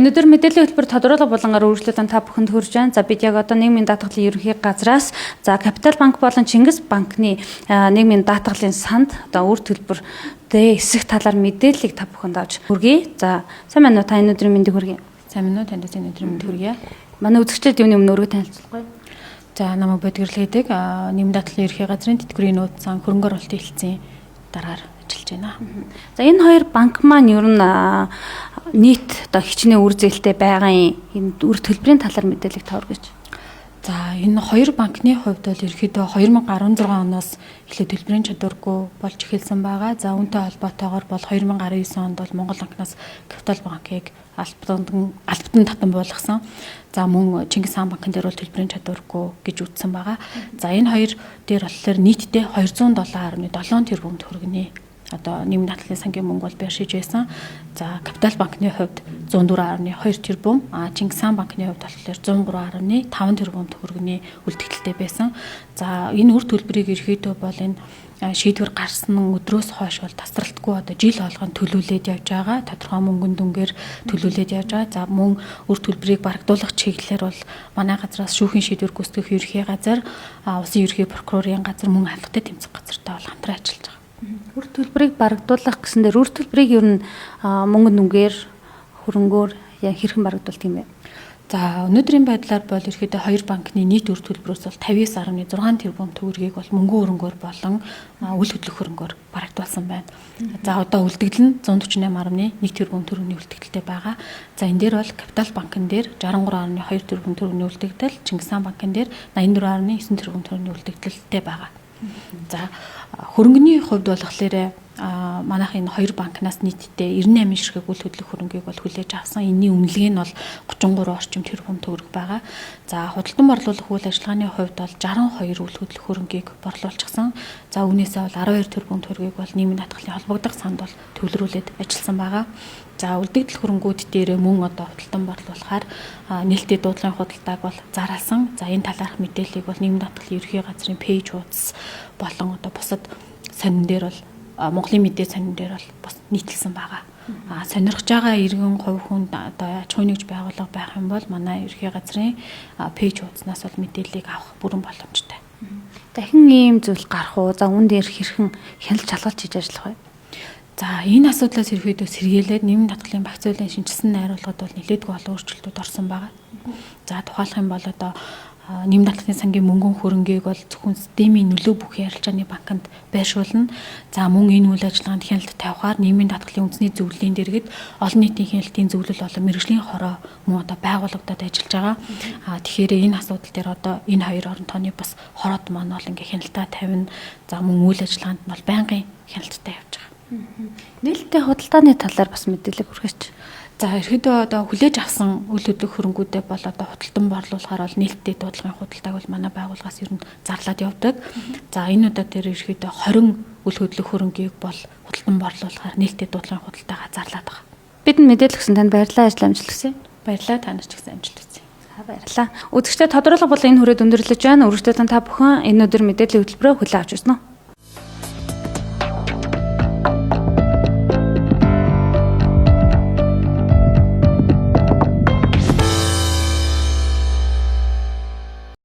Энэ өдөр мэдээллийн хөтөлбөр тодруулга булангаар үргэлжлүүлэн та бүхэнд хүрж байна. За бид яг одоо нийгмийн даатгалын ерөнхий газраас за Капитал банк болон Чингис банкны нийгмийн даатгалын санд одоо үр төлбөр дэ эсэх талаар мэдээллийг та бүхэнд авч хүргэе. За сайн байна уу, та энэ өдрийн мэндийг хүргэе. Сайн байна уу, танд энэ өдрийн мэндийг хүргэе. Манай үзэгчдэд юуны өмнө өөрийгөө танилцуулахгүй. За намайг Бодгэрл гэдэг. Нийгмийн даатгалын ерөнхий газрын тэтгэврийн нууц сан хөрөнгө оруулалтын хэлтсийн дараагаар ажиллаж байна. За энэ хоёр банк маань ер нь нийт одоо хичнээн үр зээлтэй байгаа юм. Энэ үр төлбөрийн талаар мэдээлэл та хүргэж. За энэ хоёр банкны хувьд бол ерөнхийдөө 2016 оноос эхлээд төлбөрийн чадваргүй болж эхэлсэн байгаа. За үүнтэй холбоотойгоор бол 2019 онд бол Монгол банкнаас Капитал банкыг албадан татан буулгасан. За мөн Чингис хаан банкн дээр бол төлбөрийн чадваргүй гэж үзсэн байгаа. За энэ хоёр дээр болохоор нийтдээ 207.7 тэрбум төгрөгийн одоо нийгмийн даатгалын сангийн мөнгө бол байршиж байсан. За Капитал банкны хувьд 104.2 тэрбум, Чингис хаан банкны хувьд болохоор 103.5 тэрбум төгрөгийн үлдэгдэлтэй байсан. За энэ үр төлбөрийг ерөнхийдөө бол энэ шийдвэр гарсан өдрөөс хойш бол тасралтгүй одоо жил болгон төлүүлээд явж байгаа. Тодорхой мөнгөн дүнгээр төлүүлээд явж байгаа. За мөн үр төлбөрийг барагдуулах чиглэлээр бол манай газраас шүүхийн шийдвэр гүйцэтгэх ерөнхий газар, улсын ерөнхий прокурорын газар мөн албатай тэмцэх газартай бол хамтран ажиллаж байгаа. Үр төлбөрийг барагдуулах гэсэн дээр үр төлбөрийг ер нь мөнгө нүгээр хөрөнгөөр хэрхэн барагдуулдаг юм бэ? За өнөөдрийн байдлаар бол ерөнхийдөө хоёр банкны нийт үр төлбөрөөс бол 59.6 тэрбум төгрөгийг бол мөнгөн хөрөнгөөр болон үл хөдлөх хөрөнгөөр барагдуулсан байна. За одоо үлдэгдэл нь 148.1 тэрбум төгрөгийн үлдэгдэлтэй байгаа. За энэ дээр бол Капитал банкн дээр 63.2 тэрбум төгрөгийн үлдэгдэл, Чингис хаан банкн дээр 84.9 тэрбум төгрөгийн үлдэгдэлтэй байгаа. За хөрөнгөний хувьд болохоор манайх энэ хоёр банкнаас нийтдээ 98 ширхэг үл хөдлөх хөрөнгийг бол хүлээж авсан. Энийн үнэлгээ нь бол 33 орчим тэрбум төгрөг байгаа. За худалдан борлуулах үйл ажиллагааны хувьд бол 62 үл хөдлөх хөрөнгийг борлуулчихсан. За үүнээсээ бол 12 тэрбум төгрөгийг бол нийгмийн даатгалын холбогдох санд бол төвлөрүүлээд ажилласан байгаа. За үлдэгдэл хөрөнгүүд дээр мөн одоо худалдан борлуулахаар нээлттэй дуудлагын худалдааг бол зарласан. За энэ талаарх мэдээллийг бол нийгмийн даатгалын ерөнхий газрын пэйж хуудас болон одоо бусад сонин дээр бол Монголын мэдээ сонин дээр бол бас нийтэлсэн байгаа. Сонирхож байгаа иргэн хувь хүн одоо аж ахуйн нэгж байгууллага байх юм бол манай ерөнхий газрын пэйж хуудаснаас бол мэдээллийг авах бүрэн боломжтой. Дахин ийм зүйл гарах уу? За үүн дээр хэрхэн хяналт шалгалт хийж ажиллах вэ? За энэ асуудлаас ерөнхийдөө сэргийлээд нийгмийн даатгалын багц хуулийн шинэчилсэн найруулгад бол нэлээдгүй олон өөрчлөлтүүд орсон байгаа. За тухайлах юм бол одоо нийгмийн даатгалын сангийн мөнгөн хөрөнгийг бол зөвхөн системийн нөлөө бүхий арилжааны банкнд байршуулна. За мөн энэ үйл ажиллагаанд хяналт тавихаар нийгмийн даатгалын үндэсний зөвлөлийн дэргэд олон нийтийн хяналтын зөвлөл болон мэргэжлийн хороо мөн одоо байгуулагдаад ажиллаж байгаа. Тэгэхээр энэ асуудал дээр одоо энэ хоёр орон тооны бас хороод маань бол ингээ хяналтаа тавина. За мөн үйл ажиллагаанд нь бол байнгын хяналттай явж байгаа. Нээлттэй худалдааны талаар бас мэдээлэл хүргээч. За ерөнхийдөө одоо хүлээж авсан үл хөдлөх хөрөнгүүдээ бол одоо худалдан борлуулахаар бол нээлттэй дуудлагын худалдааг бол манай байгууллагаас ер нь зарлаад явдаг. За энэ удаа дээр ерөнхийдөө 20 үл хөдлөх хөрөнгийг бол худалдан борлуулахаар нээлттэй дуудлагын худалдаагаа зарлаад байгаа. Бидэнд мэдээлэл өгсөн танд баярлалаа, ажил амжилт хүсье. Баярлалаа, та нар ч гэсэн амжилт хүсье. За баярлалаа. Үзэгчдээ тодруулга бол энэ хүрээд өндөрлөж байна. Үргэлжлүүлэн та бүхэн энэ өдөр мэдээллийн хөтөлбөрөөр хүлээн авч ирсэн үү?